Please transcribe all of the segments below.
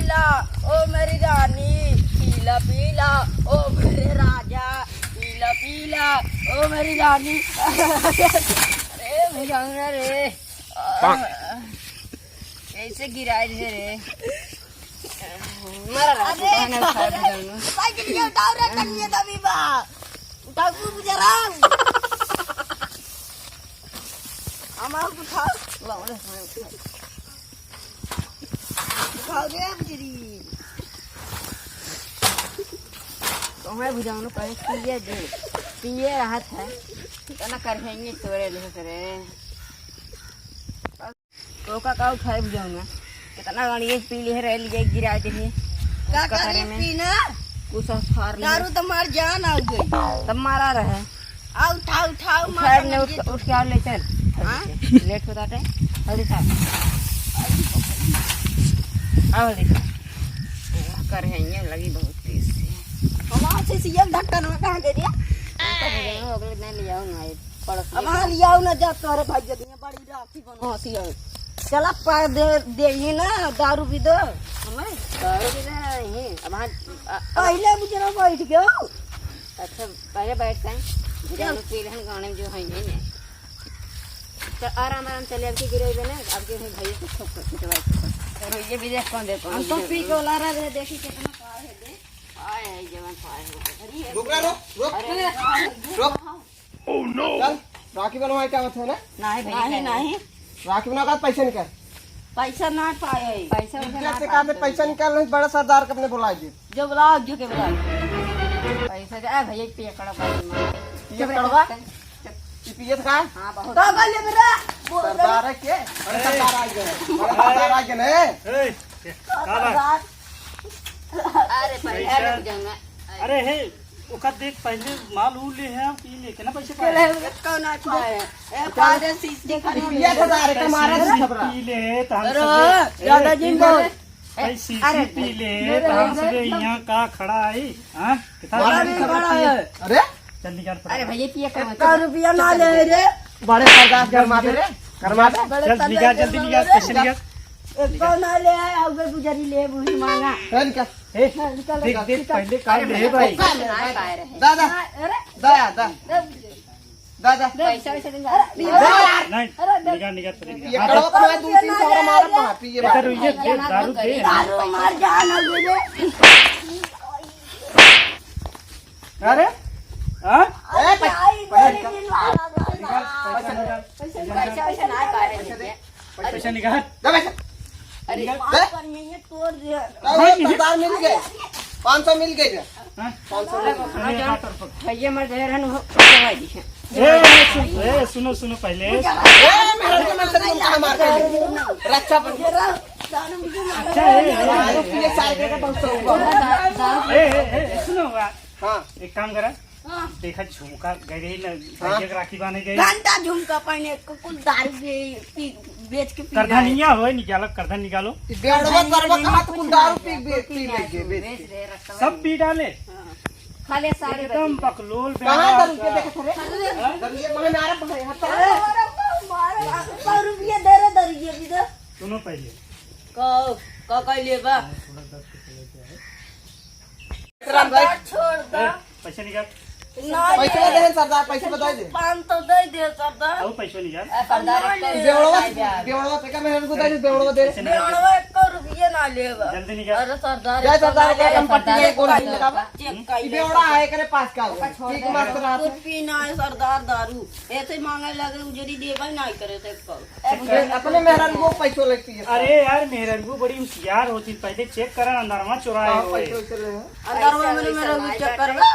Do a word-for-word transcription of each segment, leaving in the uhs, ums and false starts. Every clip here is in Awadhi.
पीला, ओ मेरी रानी, पीला पीला, ओ मेरे राजा, पीला पीला, ओ मेरी रानी। अरे भुजंगना रे, कैसे गिराए रहे रे? मारा रे, अरे, उठाने उठा दे जाऊंगा। साइकिल के उठाओ रे, कनिया दबी बा। उठाओ, तू बुझराम। हमार उठाओ। ला, ले, उठाओ। उठाओ रे, बुजरी। तो मैं बुझाऊँ ना, पहले पिए दे। पिए रहत है। इतना कर है, ये तोरे ले करे। ओका का उठाए बुझाऊँ ना। कितना गाड़ी एक पी ले रहे, लिए गिरा दे है। का करी पीना? कुछ और फार ले। दारू तो मार जान आ गई। तब मारा रहे। आ उठा, उठाओ, उठा, मार ने उठ, उठ के आओ, ले चल। हाँ? लेट होता है। जल्दी खा। आओ, जल्दी खा। कर है, ये लगी बहुत तेज से। हमारे से सीएम धक्का ना कहाँ दे दिया? तो हो गया, अगले दिन ले आओ ना, ये पड़क अब हाँ, ले आओ ना, जा तोरे भाई जल्दी। बड़ी राखी बनवासी है। चला पा दे, दे ही ना, दारू भी दो। हमें? दारू भी ना, ही। अब हाँ, अ, अब पहले मुझे ना बैठ गयो। अच्छा, पहले बैठ जाए। चल। जानो पी रहन गाने में जो है, ये नहीं। तो आराम, आराम चले, अब की गिरेबे ना, अब के भाई को ठोक कर, ठोक कर। और ये भी देख कौन दे, कौन हम तो दे। पी के उला रहे, देखी कितना पाए है, दे। पाए है, जवान पाए है। अरे, रुक रहा, रुक, रुक। अरे, रुक। Oh no! चल, राखी बनवाए क्या बात है ना? नहीं भैया, नहीं, नहीं। राखी बना के पैसा निकाल। पैसा ना पाए। पैसा वैसा इज्जत ना से पाए कहा थे, तो पैसा निकाल, नहीं बड़ा सरदार के अपने बुला दे। जो बुलाओ, जो के बुलाओ। पैसा दे, ए भैया, पिए कड़ा भाई मार। पिए कड़वा? चुप रह। ये पिए था? हाँ, बहुत। का बोले मेरा? बोल सरदार है के? बड़ा सरदार आ गए। बड़ा सरदार आ गए ना। ए, का बात? सरदार। अरे, पहले पैसा। रुक जाओ ना। अरे, हे, ओका देख, पहले माल ऊ ले है, अब ई लेके ना पैसे पाए। ले, कौन आ पाए? ए, पादे सीसी खाली पिया था, अरे, का मारा था छपरा। पी ले, तो हम अरे, सब, ज्यादा ए, जिन बोल। भाई, सीसी अरे, पी ले, मेरे तो हम भाई सब यहाँ का खड़ा आई, हाँ? कितना बड़ा भी खड़ा है। अरे? चल निकाल फटाफट। अरे भैया, पिए का इतना रुपया ना ले रे। बड़े सरदार गरमा दे रे, गरमा दे। चल निकाल, जल्दी निकाल, पैसे निकाल। एक कौन ना ले आए, अब गुजरी ले, बुढ़ी मांगा। ए, निकाल। ए, निकाल, देख, निकाल, देख, निकाल। पहले काल अरे ले भैया, भाई। पैसा ना पाए रहे। दादा, अरे, दादा, दादा। पैसा वैसा नहीं। अरे, नहीं, अरे, निकाल, निकाल, पहले निकाल। ये हाँ, कड़वा तो। कड़वा दो तीन सौ हमारा पास, ये इधर बात। ये, ये दारू दे। दारू मार जान हो गए। अरे? हाँ? ए, पैसा, पैसा निकाल। पैसा निकाल। पैसा, पैसा ना पाए रहे। पैसा निकाल। दे पैसा। अरे, निकाल। माफ करिए, ये तोड़ दिया। अरे, सरदार मिल गए। पाँच सौ मिल गए। हाँ? पाँच सौ मिल गए। अरे, बात और पर। भैया, मैं दे रहा हूँ, दवाई दी है। ए, ए, सुन, ए, सुनो, सुनो पहले। ए, मेरा तो मन से तुम कहाँ मार कर रक्षा बन। अच्छा, ए, ए, ए, दारू पिए सारे का बहुत शौक बा। ए, ए, ए, सुनो बात। हाँ। एक काम करा। हाँ। देखा झुमका गए रही ना, हाँ। भैया के राखी बांधे गए। घंटा झुमका पहने, कु-, कुल दारू बे-, पी, बेच के पी रहा है। करधनिया होए, निकालो, करधन निकालो। बेड़वा करवा कहाँ तो कुल दारू पी, बे-, पी ले गए, बेच के। बेच रहे, रखा सब पी डाले। हाँ। खा ले सारे एकदम बकलोल कहाँ बेड़ा दारू के का। देखे थे रे? हाँ? दारू ये महीना आ रहा है, हत्ता। अरे, अरे, मारो, सौ रुपये दे रे, दारू ये भी दे। सुनो पहले। का, का, का लेबा? राम भाई। सरदार छोड़ दा। ए, पैसे निकाल। ना पैसे ले। दे सरदार, पैसे बता दे। पाँच सौ दे दे सरदार। आओ पैसे निकाल। ए, सरदार, एक तो बेवड़वा, बेवड़वा पे का मेहनत को दे, बेवड़वा दे। पैसे निकाल। बेवड़वा एक रुपये ना लेबा। जल्दी निकाल। अरे सरदार, जय एक तो सरदार ना का ले, हम पट्टी सरदार, में गोली एक लगावा। चेक कर ये ले। बेवड़ा है, एकरे पास का होगा। ठीक मस्त रहा। कुछ पीना है सरदार दारू। ऐसे मांगे लगे, उजरी देबा ही नहीं करे थे कब। ए, अपने मेहरारू को पैसो लेती है। अरे यार, मेहरारू बड़ी होशियार होती, पहले चेक करा, अंदरवा चुराए हाँ, हुए। पैसे उसे ले हैं। अंदरवा मेरे मेहरारू चेक करवा।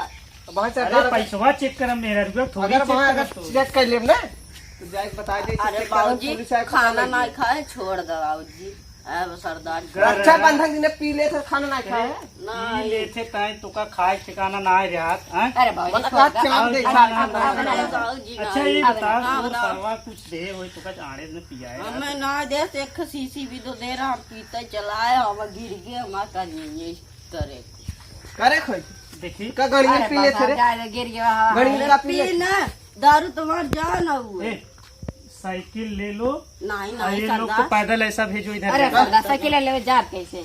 अब भाई सरकार अरे पैसवा चेक करा, मेहरारू थोड़ी अगर चेक वहाँ करा अगर तो। चेक कर लेब ना, तो जाके बता दे, अरे चेक करा, बाबूजी, पुलिस आए, पता खाना लग ना गया। खाए, छोड़ दो बाबूजी। अब सरदार घर रक्षाबंधन दिन पी ले थे, खाना ना खाए। पी नहीं। ले थे, ताई तो का खाए ठिकाना ना रहा, हैं? अरे बाबूजी, मतलब छोड़ दो। चाँद देखा अरे था। बाबूजी, अच्छा, नहीं। ये अब बता, हाँ, वो बताओ। सरवा कुछ दे होई तो का आड़े में पियाए हमें रहा। ना दे, एक सीसी भी तो दे रहा, हम पीते चलाए, हम गिर गए, हमारा कर ये, ये करे। करे खोई। देखी। का गड़िया अरे पी ले थे रे? बाबा, जा, गिर गया, हाँ, गड़िया हाँ। का पी ले? पी ना, दारू तुम्हार जान हुए। ए, साइकिल ले लो। नहीं, और नहीं, ये लोग को सरदार। पैदल ऐसा भेजो इधर अरे से। सरदार, साइकिल ले ले, जा कैसे?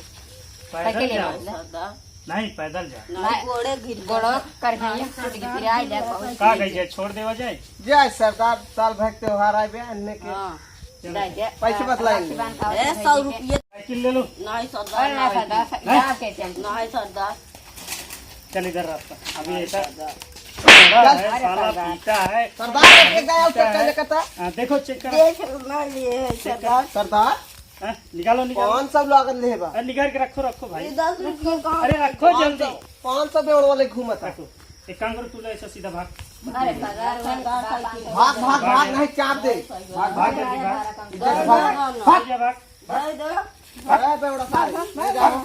पैदल साइकिल जाओ। ले। सरदार। नहीं, पैदल जाओ। नहीं, गोड़े गिर गोड़ो कर गई, टूट गई, गिराई ले बहुत। का कही जाए, छोड़ देवा जाए? जाए सरदार, साल भर के त्योहार आए बे, अन्ने के। हाँ। चलो। जाए के, पैसे बतलाएंगे। राखी बांध के ए, आओ, सौ रुपये। साइकिल ले लो। नहीं सरदार, अरे ना नहीं। सरदार, सा-, हैं? जाओ के चल। नहीं सरदार। चल इधर रास्ता। अभी नहीं ऐसा सरदार। बड़ा है, अरे साला सरदार। पीता है। सरदार, एक, एक गाय और पीता चक्कर है। लेकर था। हाँ, देखो, चेक करो। देख, मार लिए है चेक करो। सरदार। सरदार। हाँ, निकालो, निकालो। कौन सब लागत ले बा? अरे, निकाल के रखो, रखो भाई। ये दस रुपये का अरे, रखो पाँच सौ, जल्दी। पाँच सौ बेवड़ वाले घूमत है। रखो। एक काम करो, तू ले ऐसा सीधा भाग। अरे, सरदार, भाग, भाग, भाग, नहीं चाप दे। भाग, भाग, जल्दी भाग। भाग, भाग, भाग। भाग। सीधा भाग। दे दो। अरे, बेवड़ा सारे, ले जाओ।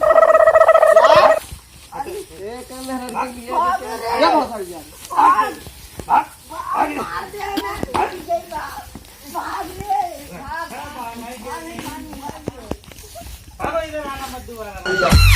यार, एक मेहनत के लिए क्या बहुत सारी यार। भाग, भाग, भाग। मार दे, मार दे, भाग रे, भाग, भाग, भाग, भाग, भाग। भागो, इधर आना मत दोबारा।